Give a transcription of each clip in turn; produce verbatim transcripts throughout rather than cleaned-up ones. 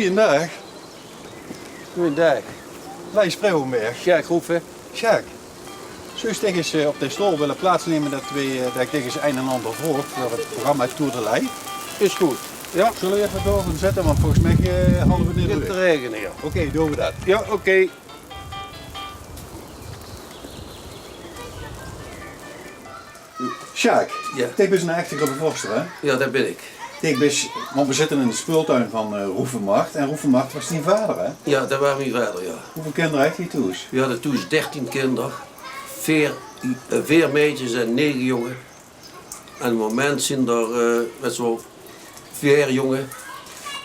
Goojendaag. Goojendaag. Lei Spreeuwenberg. Sjaak Roefe. Sjaak, zóws dich ins, eh, op de stool wille plaatsnumme det we, eh, det ich dich ins ein en anger vraog veur het programma Tour de Lei? Is good. Ja. Zulle we effe dao gaon zitte, want volges mich, eh, haole we neet te raegene, ja. Oké, doon we det. Ja, oké. Sjaak, dich bis eine echte Grubbevorster, hè? Ja, det bin ich. Dich bis, want we zitte in de speultuin van, eh, Roefemart. En Roefemart waas dien vader, hè? Ja, det waas mien vader, ja. Wieväöl kinder haet dae thoes? Ja, dae haet thoes dertien kinder. Veer, eh, veer meidjes en nege jónge. En op het moment zeen d'r, eh, wèts se waal, veer jónge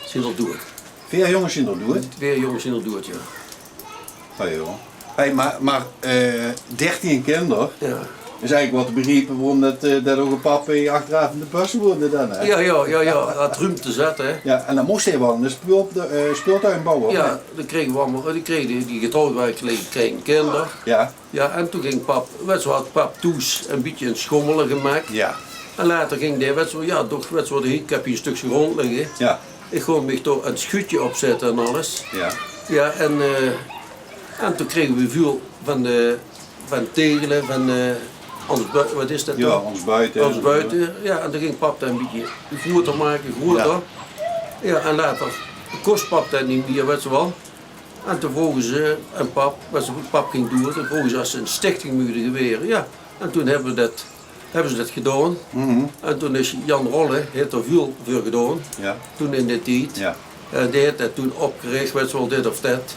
zeen d'r doead. Veer jónge zeen d'r doead? Veer jónge zeen d'r doead, ja. Hey, joh. Hey, mer, mer, eh, dertien kinder? Ja. Is eigelik waal te begriepe waorom det, eh, det ouch de pap, eh, achteraaf in de bus woonde dan, hè? Ja, ja, ja, ja. Haet ruumte zat, hè? Ja, en dan mós hae waal ein speul-, eh, speultuin bouwe, of neet? Ja, dan krege we allemaol, die krege, die getrouwd wore, krege, krege kinder. Ja. Ja, en toen ging pap, wèts se waal, haet pap thoes ein bietje ein sjommel gemaak. Ja. En later ging dae, wèts se waal, ja, toch, wèts se waal, ich höb hie ein stökske grónd ligke. Ja. Ich gaon mich toch ein sjuutje opzètte en alles. Ja. Ja, en, eh, en toen krege we väöl van de, van Tegele, van, eh, Ons Bui-, waat is det dan? Ja, Ons Buiten. Ons Buiten, ja, en toen ging pap det ein bietje groeter make, groeter. Ja. Ja, en later kós pap det neet mieë, wèts se waal. En toen vroge ze aan pap, wèts se, pap ging doead, toen vroge ze of ze ein stichting mochte gewere. Ja, en toen höbbe we det, höbbe ze det gedaon. Mhm. En toen is Jan Rolle, haet d'r väöl veur gedaon. Ja. Toen in dae tied. Ja. En dae haet det toen opgerich, wèts se waal, dit of det.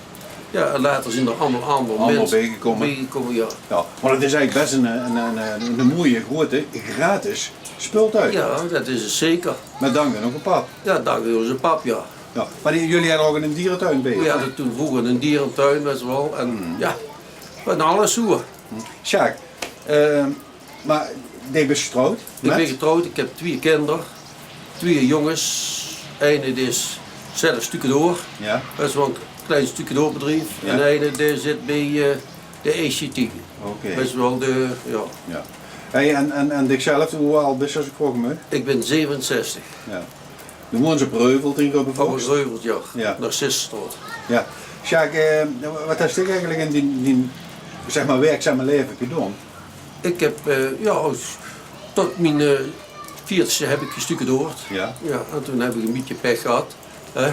Ja, en later zeen d'r allemaol anger minse biegekómme. Biegekómme, ja. Ja, mer het is eigelik bès ein, ein, ein, ein, ein moeie, groeate, gratis speultuin. Ja, det is het zeker. Mer dank aan ózze pap. Ja, dank aan ózze pap, ja. Ja, mer die, geer höbbe ouch ein dierentuin bie, hè? We hadde toen vreuger ein dierentuin, wèts se waal. En ja, van alles zo. Sjaak, eh, mer dich bis getrouwd? Ich bin getrouwd, ich höb twieë kinder. Twieë jónges. Eine dae is zelf stukadoor. Ja. Det is waal ein klein stukadoorbedrief. Ja. En eine dae zit bie, eh, de E C T. Oké. Det is waal de, ja. Ja. Hey, en, en, en dichzelf, wie aad bis se, es ich vraoge maag? Ich bin zevenenzestig. Ja. Doe woons op Reuvelt in Grubbevorst? Op Reuvelt, ja. Ja. Narcissestraot. Ja. Sjaak, eh, waat höbs dich eigelik in dien, dien, zeg mer, werkzame laeve gedaon? Ich höb, eh, ja, es, tot mien, eh, veertigste höb ich gestukadoord. Ja. Ja, en toen höb ich ein bietje pech gehad, hè.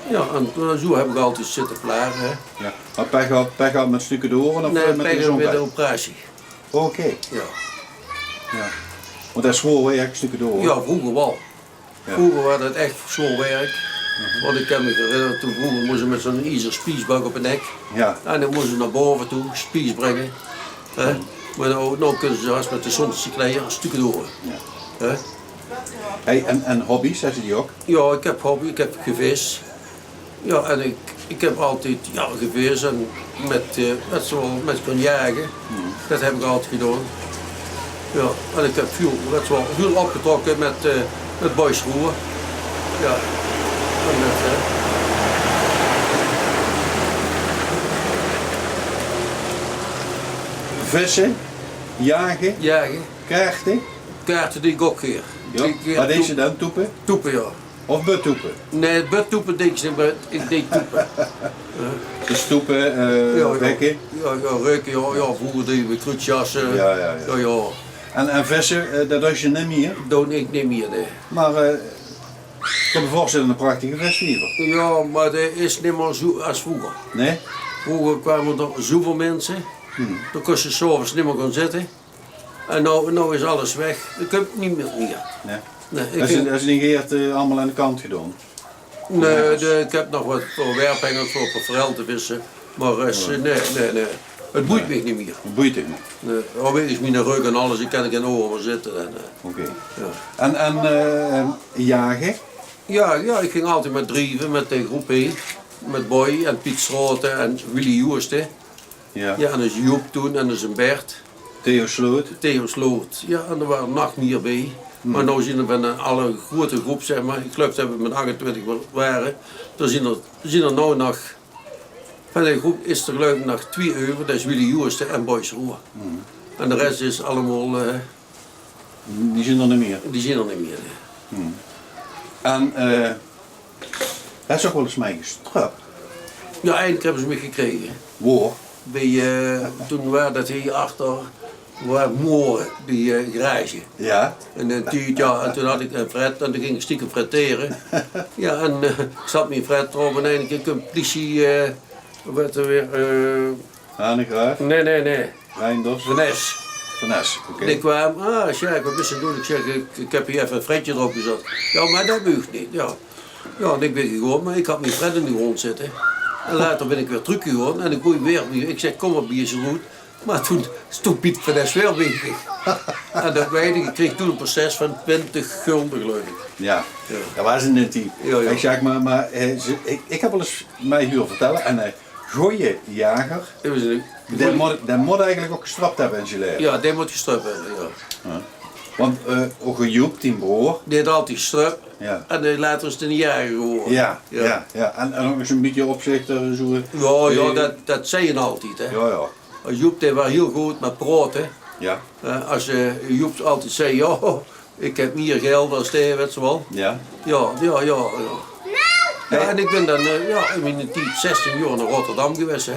Ja, en toen, zo höb ich altied zitte plage, hè. Ja. Mer pech gehad, pech gehad mit stukadore of, eh, mit de gezóndheid? Nae, pech gehad mit de operatie. Oké. Ja. Ja. Want det is zwaor werk, stukadore. Ja, vreuger waal. Ja. Vreuger waas det ech zwaor werk. Mhm. Want ich kan mich herinnere, toen vreuger mós se mit zo'n iezer spiesbak op de nek. Ja. En dan mós se nao bove toe, spies bringe. Hè? Mhm. Mer noe, noe kinne ze haos mit de zóndigse kleier stukadore. Ja. Hè? Hey, en, en hobby's, höbs se die ouch? Ja, ich höb hobby, ich höb gevis. Ja, en ich, ich höb altied, ja, gevis en mit, eh, wèts se waal, mit gaon jage. Mhm. Det höb ich altied gedaon. Ja, en ich höb väöl, wèts se waal, väöl opgetrokke mit, eh, mit Bois Roer. Ja. En mit, eh, visse, jage, jage, kaarte. Kaarte deej ich ouch gaer. Ja. Deej ich gaer. Waat deis se dan? Toepe? Toepe, ja. Of buttoepe? Nae, buttoepe deej ich neet, mer ich deej toepe. Dus toepe, eh, ja, ja. Reuke? Ja, ja, reuke, ja, ja, vreuger deje we kruutsjasse. Ja, ja, ja. Ja, ja. En, en visse, eh, det deis se neet mieë? Doon ich neet mieë, nae. Mer, eh, ich kan mich veurstelle, ein prachtige visviever. Ja, mer det is neet mieë zo es vreuger. Nae? Vreuger kwame d'r zoväöl minse, dan kós se 's aoves neet mieë gaon zitte. En noe, noe is alles weg. Ich höb neet mieë, mieë. Nae. Nae, ich höb, höbs se die geer, eh, allemaol aan de kant gedaon? Nae, de, ich höb nog waat veur werphengels veur op 't forel te visse. Mer, eh, nae, nae, nae. Het boeit mich neet mieë. Het boeit dich neet? Nae, ouch wèt ich, mien rök en alles, ich kan gein oor mieë zitte. En, eh, oké. Ja. En, en, eh, jage? Ja, ja, ich ging altied mit Drieve, mit de groep, hè. Mit Boy en Piet Straote en Willy Joosten. Ja. Ja, en dus Joep toen en dus Bert. Theo Sloot. Theo Sloot. Ja, en d'r wore nog mieë bie. Mer noe zeen d'r van, eh, alle groeate groep, zeg mer, ich geluif det we mit achtentwintig wa-, wore, d'r zeen d'r, zeen d'r noe nog, van de groep is d'r geluif ich nog twieë euver, det is Willy Joosten en Bois Roer. En de res is allemaol, eh, die zeen d'r neet mieë? Die zeen d'r neet mieë, nae. En, eh, Höbs se ouch waal ins mei gestrup? Ja, eindelik höbbe ze mich gekrege. Woe? Bie, eh, toen waar dat hie achter, waar Moor, die, eh, garage. Ja. En, eh, die, ja, en toen had ik een fret en toen ging ik stiekem frettere. Ja, en, eh, ik zat mien fret erop en eindelik kump pliesie, eh, wat er weer, eh, Hanegraaf? Nee, nee, nee. Reinders? Van Es. Van Es, oké. Die kwaam, "Ah, Sjaak, wat is er doen?" Ik zeg, "Ik, ik heb hier even een fretje erop gezet." "Ja, maar dat mag niet." Ja. Ja, en ik ben gegaan, maar ik had mijn fret in de grond zitten. En later ben ik weer teruggegaan en ik gooi weer, ik zeg, "Kom maar, biertje roet." Maar toen stond Piet van Es weer bezig. En dat weet ik, ik kreeg toen een proces van twintig gulden, geloof ik. Ja, ja, dat was in den tied. Ja, ja. Hey, Sjaak, maar, maar eh, ze- ik, ik heb wel eens mij huur vertellen en eh, goeie jager, die moet, die moet eigenlijk ook gestrapt hebben in zijn leven. Ja, die moet gestrapt hebben, ja. Ja. Want eh, ook Joep, die broer. Die had altijd gestrapt. Ja. En eh, later is het een jager geworden. Ja, ja, ja. En, en ook eens een beetje opzichter en zo. Ja, ja, dat, dat zei je altijd, hè. Ja, ja. Joep, die was heel goed met praten. Ja. Eh, als eh, Joep altijd zei, ja, ik heb meer geld als die, weet je wel. Ja. Ja, ja, ja, ja. Ja, en ik ben dan, eh, ja, in mijn tijd zestien jaar naar Rotterdam geweest, hè.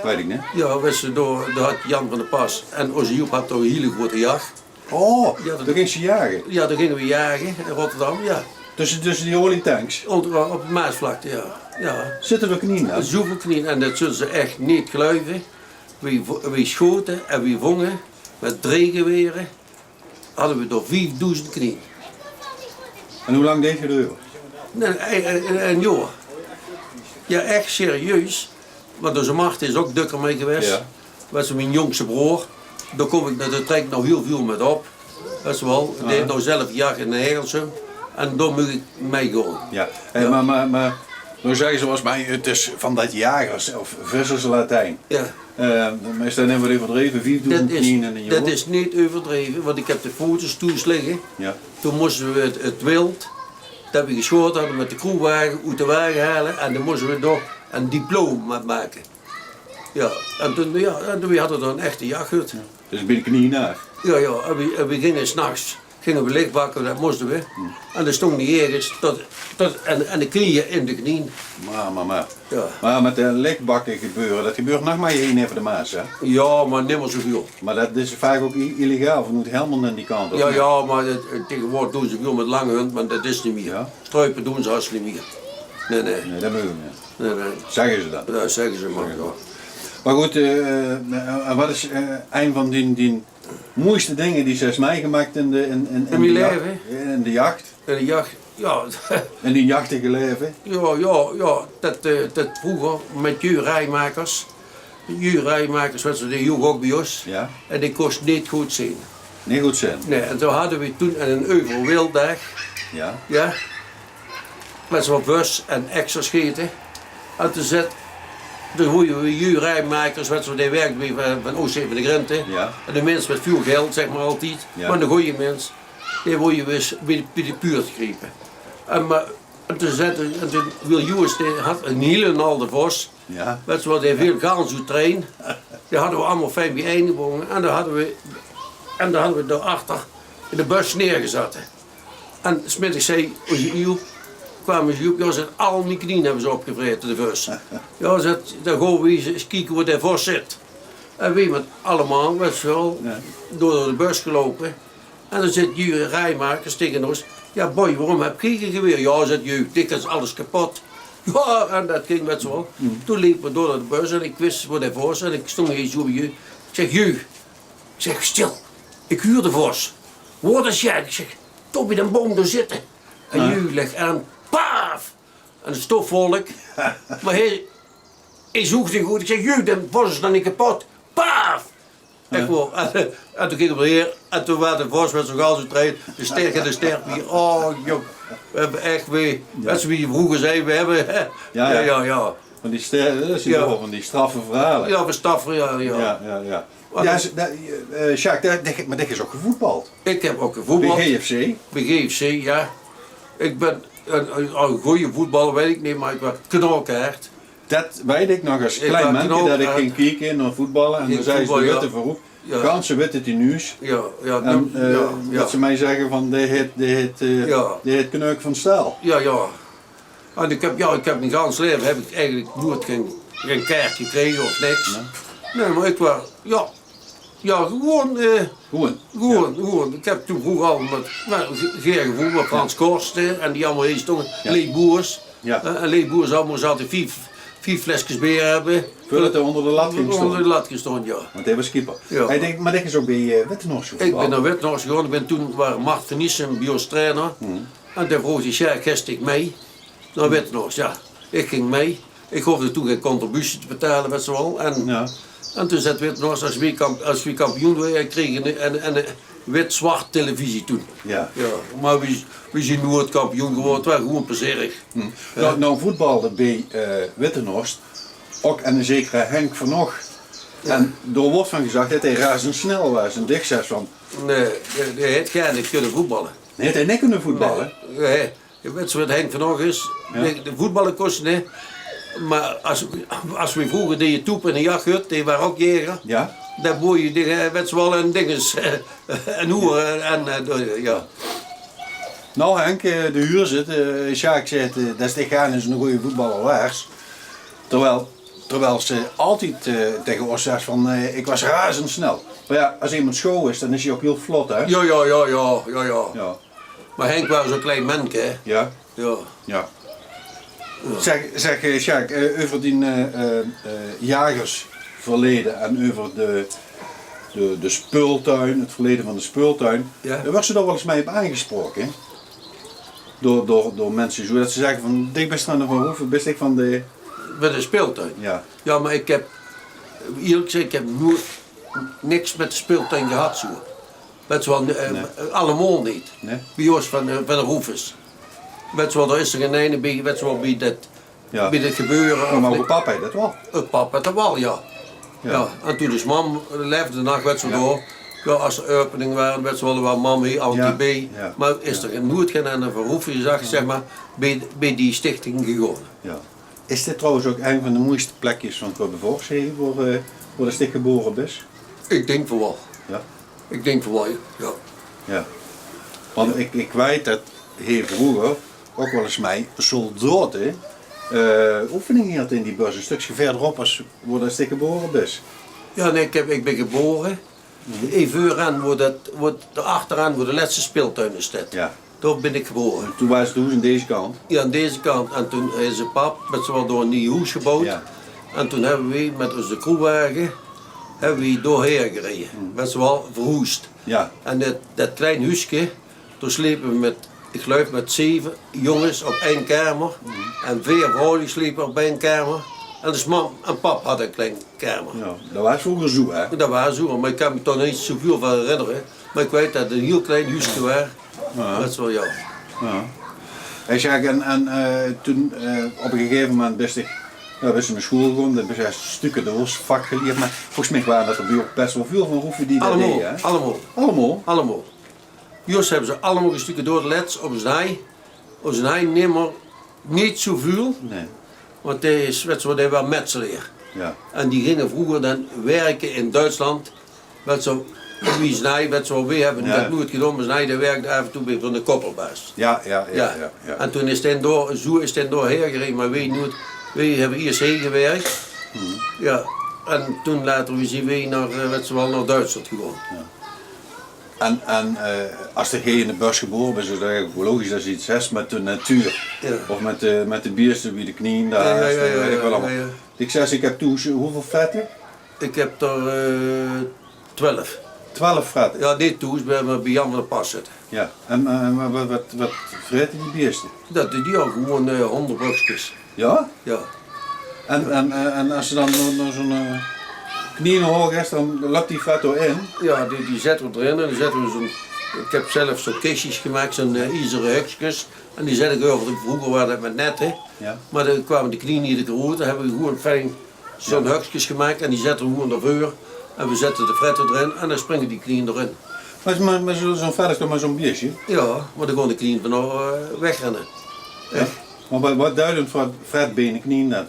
Weet ik niet. Ja, we zijn door, daar had Jan van der Pas en onze Joep had toch een hele grote jacht. Oh, ja, dat- toen ging ze jagen? Ja, toen gingen we jagen in Rotterdam, ja. Tussen, tussen die olietanks? Onder, op de Maasvlakte, ja. Ja. Zitten er knien aan? Zoveel knien, en dat zullen ze echt niet geloven. We, vo- we schoten en we vongen met drie geweren. Hadden we door vijfduizend knien. En hoe lang deed je erover? Nee, een, een, een jaar. Ja, echt serieus. Want onze Marten is ook dukker mee geweest. Ja. Dat is mijn jongste broer. Daar kom ik, daar trek ik nou heel veel met op. Dat is wel. Die heeft nou zelf jacht in Hegelsum. En daar moet ik mee gaan. Ja. Hey, maar, maar, maar, nou zeggen ze wel eens, maar het is van dat jagers- of vissers-Latijn. Ja. Eh, maar is dat net wat overdreven? Vijfduizend knien in een jaar? Dat is niet overdreven, want ik heb de foto's thuis liggen. Ja. Toen moesten we het, het wild dat we geschoten hadden met de kruwagen uit de wagen halen en dan moesten we nog een diploma maken. Ja, en toen, ja, en toen hadden we dan een echte jachthut. Ja. Dus ben ik niet naar. Ja, ja, en we, en we gingen 's nachts gingen we lichtbakken, dat moesten we. En dan stond die ergens tot, tot en, en de knieën in de knien. Maar, maar, maar. Ja. Maar met de lichtbakken gebeuren, dat gebeurt nog maar één even de Maas, hè? Ja, maar nimmer zoveel. Maar dat is vaak ook i- illegaal, vanuit Helmond en die kant op. Ja, ja, maar het- het- tegenwoordig doen ze veel met lange hunt, maar dat is niet meer. Ja? Struipen doen ze als niet meer. Nee, nee. Nee, dat mogen we niet. Nee, nee. Zeggen ze dan. Ja, zeggen ze maar, ja. Maar goed, eh, eh, wat is eh, een van die, die mooiste dingen die ze is meegemaakt in de, in, in, in de jacht? In de jacht? In de jacht, ja. In die jachtige leven? Ja, ja, ja. Dat, eh, dat vroeger met jeu rijmakers. Jeu rijmakers, wat ze die joeg ook bij ons. Ja. En die kost niet goed zien. Niet goed zien? Nee, en toen hadden we toen een euverwildag. Ja. Ja. Met zo'n vos en extra scheten. En toen zet, toen hoorden we jeu rijmakers, wat ze die werk bij van, van O C van de Grente. Ja. En de mens met veel geld, zeg maar altijd. Ja. Maar een goeie mens. Die wou je weer bij de, bij de puurt griepen. En, maar, en toen zette, en toen wil Joes, die had een hele alde vos. Ja. Weet je wel, die veel gans uit trein. Die hadden we allemaal fijn bijeen gebonden. En dan hadden we, en dan hadden we daarachter in de bus neergezet. En 's middags zei onze Joep, kwamen ze Joep, ja, zet, al mijn knien hebben ze opgevreten, de vos. Ja, zet, dan gaan we eens kijken waar de vos zit. En we met allemaal, weet je wel, door de bus gelopen. En dan zit jeu rijmakers tegen ons: "Ja, boy, waarom heb jij geen geweer?" "Ja," zet jeu, "dikwijls alles kapot." Ja, en dat ging met z'n wel. Toen liepen we door naar de bus en ik wist waar de vos en ik stond hier zo bij jeu. Ik zeg: "Jeu," ik zeg, "stil, ik huur de vos." "Wat is jij?" Ik zeg: "Top in een boom daar zitten." En jeu legt aan, paaf! En de stofwolk. Maar hij, hij zoog niet goed. Ik zeg: "Jeu, de vos is nog niet kapot." Paaf! Echt wel. En, en toen gingen we hier. En toen was de vos met zo'n ganse trein. De ster en de ster hier. Oh, joh. We hebben echt weer, als we hier vroeger zijn, we hebben, hè. Ja, ja, ja. Van die ster, dat is ja, van die straffe verhalen. Ja, van straffe, ja, ja. Ja, ja, ja. Maar ja, dat, eh, Sjaak, dat, dat, maar dat is ook gevoetbald. Ik heb ook gevoetbald. Bij G F C? Bij G F C, ja. Ik ben een, een, een goede voetballer, weet ik niet, maar ik was knalkaart. Dat weet ik nog als klein manneke dat ik ging kijken naar voetballen en dan zei ze de witte voorop, ganse witte tenues. Ja, ja, en eh, dat ze mij zeggen van, die het, die het, eh, die het kneuk van staal. Ja, ja. En ik heb, ja, ik heb mien gans laeve heb ik eigelik noeit gen, gen kaart gekrege of niks. Nae, maar ik waar, ja, ja, gewoen, eh, gewoen, gewoen. Ik heb toen vroeger al met, met ge- geer gevoetbald met Frans Korsten en die allemaal hie stongen. Lei Boers. Eh, en Lei Boers allemaal zaten vief, vief fleskes beer hebben. Veurdet 'r onder de lat ging Onder de lat gestond, ja. Want hij was keeper. Ja. Hij denk, maar dat is ook bij eh Wittenhorst Ik ben gevoetbald. Naar Wittenhorst gegaan. Ik ben toen waar Mart van Nissen bij ons trainer. En toen vroeg hij: "Sjaak, gest ik mee naar Wittenhorst?" Ja, ik ging mee. Ik hoefde toen geen contributie te betalen, weet ze wel. En, en toen zet Wittenhorst, als we, kamp, als we kampioen werden, kregen een, een, een wit-zwart televisie toen. Ja. Ja, maar we, we zien nooit kampioen geworden. Het was gewoon plezierig. Nou, nou voetbalde bij eh Wittenhorst ook een zekere Henk van Och. En daar wordt van gezegd dat hij razendsnel was. En ik zei van Nee, die, die heeft geen kunnen voetballen. Heeft hij niet kunnen voetballen? Nee, nee. Je weet zo wat Henk van Och is. Ja. De, de voetballen kosten, hè. Maar als, als we vroeger die toep in de jachthut, die waren ook jeger. Ja. Daar boeien die, eh, weet ze wel, een dinges, een hoer en, eh, de- ja. Nou Henk, eh, de huur zit, eh Sjaak zegt, eh, dat is echt gaar niet zo'n goede voetballer waars. Terwijl, terwijl ze altijd eh, tegen ons zegt van, eh, ik was razendsnel. Maar ja, als iemand schoon is, dan is hij ook heel vlot, hè? Ja, ja, ja, ja, ja, ja. Ja. Maar Henk was zo'n klein menke, hè? Ja. Ja. Ja. Zeg, zeg eh, Sjaak, eh, over die eh, eh, eh, jagersverleden en over de, de, de speeltuin, het verleden van de speeltuin, Ja. Daar werd ze toch wel eens mee op aangesproken, hè? Door, door, door mensen, zodat ze zeggen van, dit best van de Van Hoeven, best ik van de Bij de speeltuin? Ja. Ja, maar ik heb, eerlijk gezegd, ik heb nooit niks met de speeltuin gehad, zo. Weet ze wel, eh, Nee. allemaal niet. Nee. Bij ons van de, van de Hoeves. Weet ze wel, daar is er geen ene bij, weet ze wel, bij dat, Ja. bij dat gebeuren. Ja, of maar niet. Ook papa dat wel. Ook papa dat wel, ja. Ja. Ja, en toen is mam leefde nog, weet ze wel, door. Ja, als er opening waren, weet ze wel, waar mam hier altijd Ja. bij. Ja. Maar is Ja. er nooit geen ene van Hoeven gezegd, zeg maar, bij, bij die stichting gegaan. Ja. Is dit trouwens ook een van de mooiste plekjes van Krubbevoors, hè, waar, eh, waar de stik geboren is? Ik denk van wel. Ja. Ik denk van wel, ja. Ja. Want ik, ik weet dat hij vroeger ook wel eens mee soldaten eh oefeningen had in die bus, een stukje verderop als waar de stik geboren is. Ja, nee, ik, heb, ik ben geboren. Even vooraan, waar dat, waar, achteraan, waar de laatste speeltuin is, dat. Ja. Daar ben ik geboren. Toen was het hoes aan deze kant. Ja, aan deze kant. En toen is de pap met z'n wel door een nieuw hoes gebouwd. Ja. En toen hebben we met onze kroegwagen hebben we doorheen gereden. Met z'n wel verhoesd. Ja. En dat, dat klein huuske, toen slepen we met, ik geloof met zeven jongens op één kamer. En veer vrouwen die slepen op één kamer. En dus mam en pap hadden een klein kamer. Ja, dat was vroeger zo, hè? Dat was zo, maar ik kan me toch niet zoveel van herinneren. Maar ik weet dat het een heel klein huuske was. Ja. Dat is wel jammer. Ja. Hij zei, en, en eh, toen eh, op een gegeven moment best ik, ja, best in de school gekomen, dat best echt stukken door vak geleerd. Maar volgens mij waren dat er bij ook best wel veel van Roefen die dat Allemaal, deden, hè? Allemaal. Allemaal? Allemaal. Jos hebben ze allemaal gestukken door de lets op zijn hei. Op zijn hei nimmer, niet zoveel. Nee. Want hij is, weet je wat, hij was metselaar. Ja. En die gingen vroeger dan werken in Duitsland. Weet je, wie Snij, weet je, we hebben Ja. dat nooit gedaan, maar Snij, die werkte af en toe bij van de koppelbaas. Ja, ja, ja, Ja. ja, ja. En toen is hij door, zo is hij doorheen gereden, maar weet nooit, we hebben eerst heen gewerkt. Ja. En toen later, we zien we naar, eh, weet je wel, naar Duitsland gegaan. Ja. En, en eh, als de G in de bus geboren is, is dat eigenlijk wel logisch dat ze iets heeft met de natuur. Ja. Of met de, met de biesten, wie de knien, daar Ja, ja, is de, ja, weet ik ja, wel allemaal. ja, ja. Ik zei, ik heb toen, hoeveel fretten? Ik heb er eh, twelf. Twelf fretten? Ja, niet toen, we hebben bij Jan van der Pas zitten. Ja, en, eh, en wat, wat, wat, wat vreten die biesten? Dat die, die ook gewoon eh hondenbrugskes. Ja? Ja. En, en, eh, en als ze dan nog, nog zo'n eh, knieën hoog is, dan loopt die vet erin? Ja, die, die zetten we erin en dan zetten we zo'n, ik heb zelf zo'n kistjes gemaakt, zo'n eh, ijzeren hukjes. En die zet ik over, vroeger waren dat met netten. Ja. Maar dan kwamen de knieën niet te groot, dan hebben we gewoon fijn zo'n Ja. hukjes gemaakt en die zetten we gewoon ervoor. En we zetten de fretten erin en dan springen die knieën erin. Maar, maar, maar zo'n zo'n vet is toch maar zo'n biertje? Ja, maar dan gaan de knieën van eh, wegrennen. Ja. Maar wat, wat duidend voor fret benen knieën dat?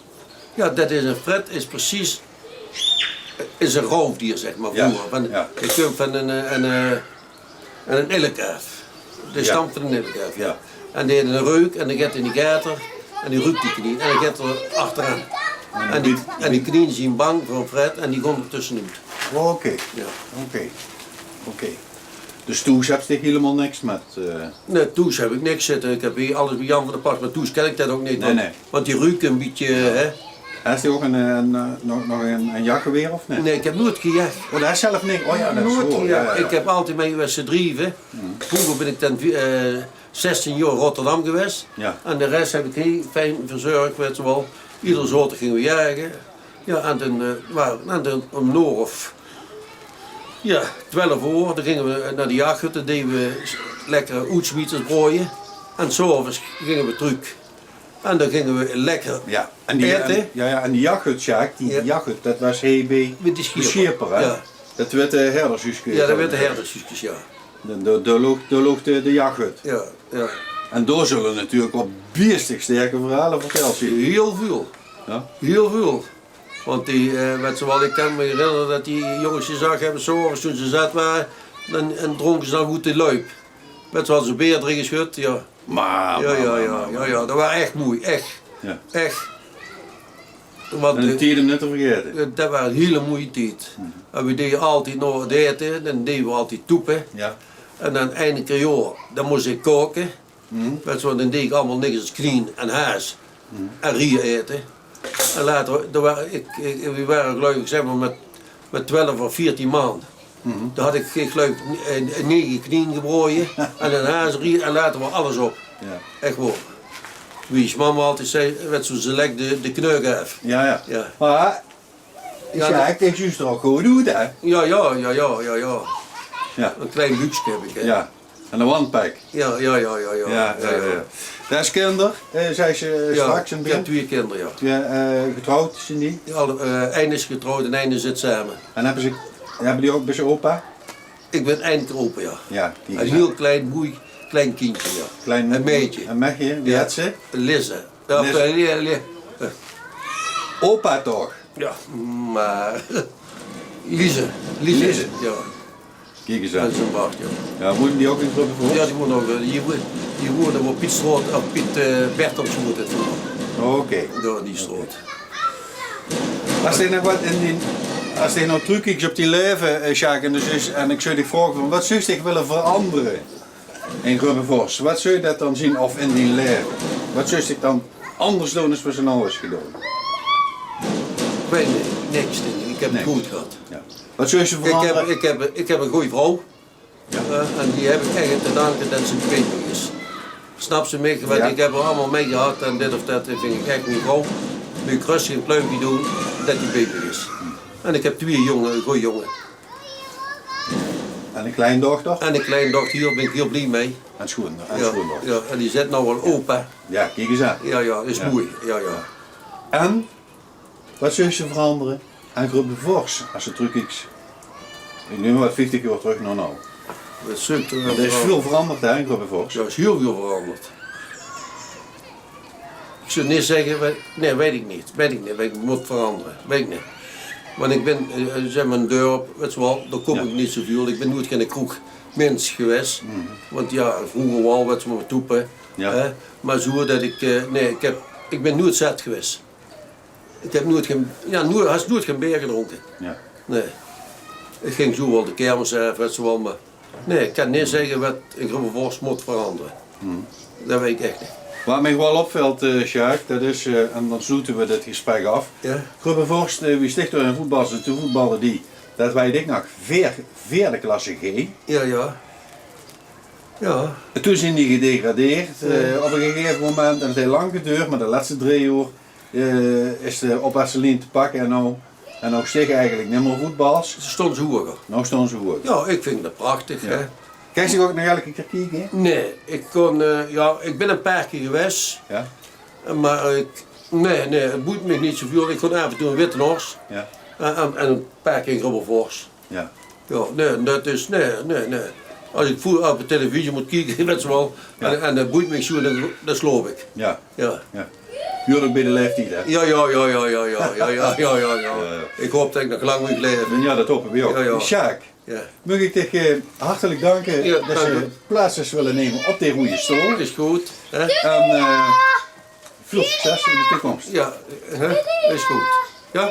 Ja, dat is een fret, is precies, is een roofdier, zeg maar, Ja, vroeger. Van, ja. Het komt van een, eh, een, eh, en een ilk af. De Ja. stam van een ilk af, ja. Ja. En die heeft een reuk en die gaat in die gaten. En die ruuk die knien. En dan geit 'r achteraan. En die, en die knien zien bang veur Fred en die gaon 'r tösjenoet. Oké. Ja. Oké. Oké. Dus thoes höbs dich hielemaol niks mit, eh? Nee, thoes höb ich niks zitte. Ich höb hie alles bie Jan van de Pas, mer thoes kin ich det ouch neet. Nee, nee. Want die ruke ein bietje, hè. Höbs doe ouch ein, eh, ein, eh, nog, nog ein, ein jachtgewaer of neet? Nee, ich höb noeit gejach. Oh, det höbs doe zelf neet? Oh ja, det is waor. Noeit gejach. Ja, ja, ja. Ich höb altied mit gewaes drieve. Vreuger bön ich dan, eh, zestien jaor Rotterdam gewaes. Ja. En de res höb ich hie fijn verzörg, wèts se waal. Eder zaoterdig ginge we jache. Ja, en dan, eh, waor, en dan óm 'n oor of, ja, twelf oor, dan ginge we nao de jachthöt, dan deje we lekkere oetsmieters broeie. En 's aoves ginge we trök. En dan ginge we lekker aete. Ja, en die, en, ja, ja, en die jachthöt, Sjaak, die, die jachthöt, det waas hie bie de Schieper, hè? Ja. Det witte herdershuuske. Ja, det witte herdershuuske, ja. Dao, dao, dao loog, dao loog de, de jachthöt. Ja, ja. En dao zulle natuurlik waal biestig sterke verhaole vertèld zeen. Hiel väöl. Ja? Hiel väöl. Want die, eh, wèts se waal, ich kin mich herinnere det die jónges gezag höbbe, 's aoves toen ze zat wore, dan, en drónke ze dan good de luip. Wèts se waal, zo'n beer d'rin gesjöd, ja. Mer, ja, mer, ja, mer, ja, mer, ja, ja, det waor ech moei, ech. Ja. Ech. Want, en ein, eh, tied óm neet te vergaete. Eh, det waor eine hiele moeie tied. En we deje altied nao 't aete, dan deje we altied toepe. Ja. En dan eine kier, ja, dan mós ich kaoke. Wèts se, want dan deej ich allemaol niks es knien en haas en rie aete. En later, d'r wa-, ich, ich, we wore, geluif ich, zègk mer, mit, mit twelf of veertien man. Dao had ich, ich geluif, eh, nege knien gebroeje en ein haas, rie en later waor alles op. Ja. Ech waor. Wie ós mam altied zag, wèts se, ze lèk de, de kneuk aaf. Ja, ja. Ja. Mer Sjaak, det zuus d'r ouch good oet, hè? Ja, ja, ja, ja, ja, ja. Ja. Ein klein buukske höb ich, hè. Ja. En ein one-pack. Ja, ja, ja, ja, ja. Ja, ja, ja. Doe höbs kinder, eh, zags se, eh, straks ein... Ja, ich höb twieë kinder, ja. Ja, eh, getrouwd zeen die? Ja, alle, eh, eine is getrouwd en eine zit same. En höbbe ze, höbbe die ouch, bös se opa? Ich bön eine kier opa, ja. Ja, die... Ein hiel klein, moei, klein kindje, ja. Klein... Ein maedje. Ein maedje, wie hèt ze? Lise. Ja, Lise. Eh, Li-, Li-, eh. Opa toch? Ja, mer Lise, Lise. Lise. Ja. Kiek ins aan. Det is ein Bart, ja. Ja, woonde die ouch in Grubbevors? Ja, die woonde ouch, eh, die wo-, die woonde op Pietstraot, of Piet, eh, Bertelsstraot, hè, toen. Oké. Dao in die straot. Oké. Es dich nog get in die, es dich nog trökkieks op dien laeve, eh, Sjaak, en dus is, en ich zou dich vraoge van, waat zouws dich wille verangere in Grubbevors? Waat zou det dan zeen, of in dien laeve? Waat zouws dich dan anders doon es waat se noe höbs gedaon? Ich weit neet, niks, dink ich. Ich höb 't good gehad. Ja. Waat zouws se verangere? Ich höb, ich höb, ich höb ein gooj vrouw. Ja. Eh, en die höb ich ech te danke det ze baeter is. Snaps se mich? Want ich höb 't allemaol mitgehad en dit of det, det vinj ich ech, mien vrouw. Mót ich röstig ein pluimpje doon det die baeter is. En ich höb twieë jónge, gooj jónge. En ein kleindochter? En ein kleindochter, dao bön ich hiel blie mei. En sjoon, en sjoondochter. Ja, en die zit noe al opa. Ja, kiek ins aan. Ja, ja, is moei. Ja, ja. En waat zouws se verangere aan Grubbevors, es se trökkieks, ich num mer get, vieftig jaor trök nao noe? Waat zouws se... D'r is väöl verangerd, hè, in Grubbevors? Ja, d'r is hiel väöl verangerd. Ich zou neet zègke, wei-, nae, weit ich neet. Weit ich neet, waat ich mót verangere. Weit ich neet. Want ich bön, eh, zègk mer, ein dörp, wèts se waal, dao kóm ich neet zoväöl. Ich bön noeit geine kroegmins gewaes. Want ja, vreuger waal, wèts se waal, mit toepe. Ja. Hè? Mer zoe det ich, eh, nae, ich höb, ich bön noeit zat gewaes. Ich höb noeit gein, ja, noeit, haos noeit gein beer gedrónke. Ja. Nae. Ich ging zoe waal de kermis aaf, wèts se waal, mer nae, ich kan neet zègke waat in Grubbevors mót verangere. Det weit ich ech neet. Waat mich waal opvilt, eh, Sjaak, det is, eh, en dan sloete we dit gesprek aaf. Ja. Grubbevors, eh, wie stich dao in voetbalde, toen voetbalde die, det weit ich nog, veer-, veerde klasse G. Ja, ja. Ja. En toen zeen die gedegradeerd, eh, op ein gegaeve moment. En 't haet lang gedoord, mer de lètste drie jaor eh, is de opwaartse lien te pakke en noe, en noe stich eigelik nimmer voetbals. Ze stónge hoeger. Noe stónge ze hoeger. Ja, ich vinj det prachtig, hè. Kins se ouch nog eder kier kieke? Nae, ich kóm, eh, ja, ich bön ein paar kier gewaes. Ja. Mer ich, nae, nae, 't boeit mich neet zoväöl. Ich kóm aaf en toe in Wittenhorst. Ja. En, en, en ein paar kier in Grubbevors. Ja. Ja, nae, det is, nae, nae, nae. Es ich vroeger op de televisie mót kieke, wèts se waal, en, en det boeit mich zoe, dan, dan slaop ich. Ja. Ja. Ja. Huurt ouch bie de laeftied, hè? Ja, ja, ja. Ja, ja. Ich haop det ich nog lang maag laeve. Ja, det haope we ouch. Ja, ja. Sjaak, maag ich dich, eh, hartelik danke det se plaats höbs wille numme op de roeje stool. Is good, hè? En, eh, Veel succes in de toekomst. Ja, hè? Is goed. Ja?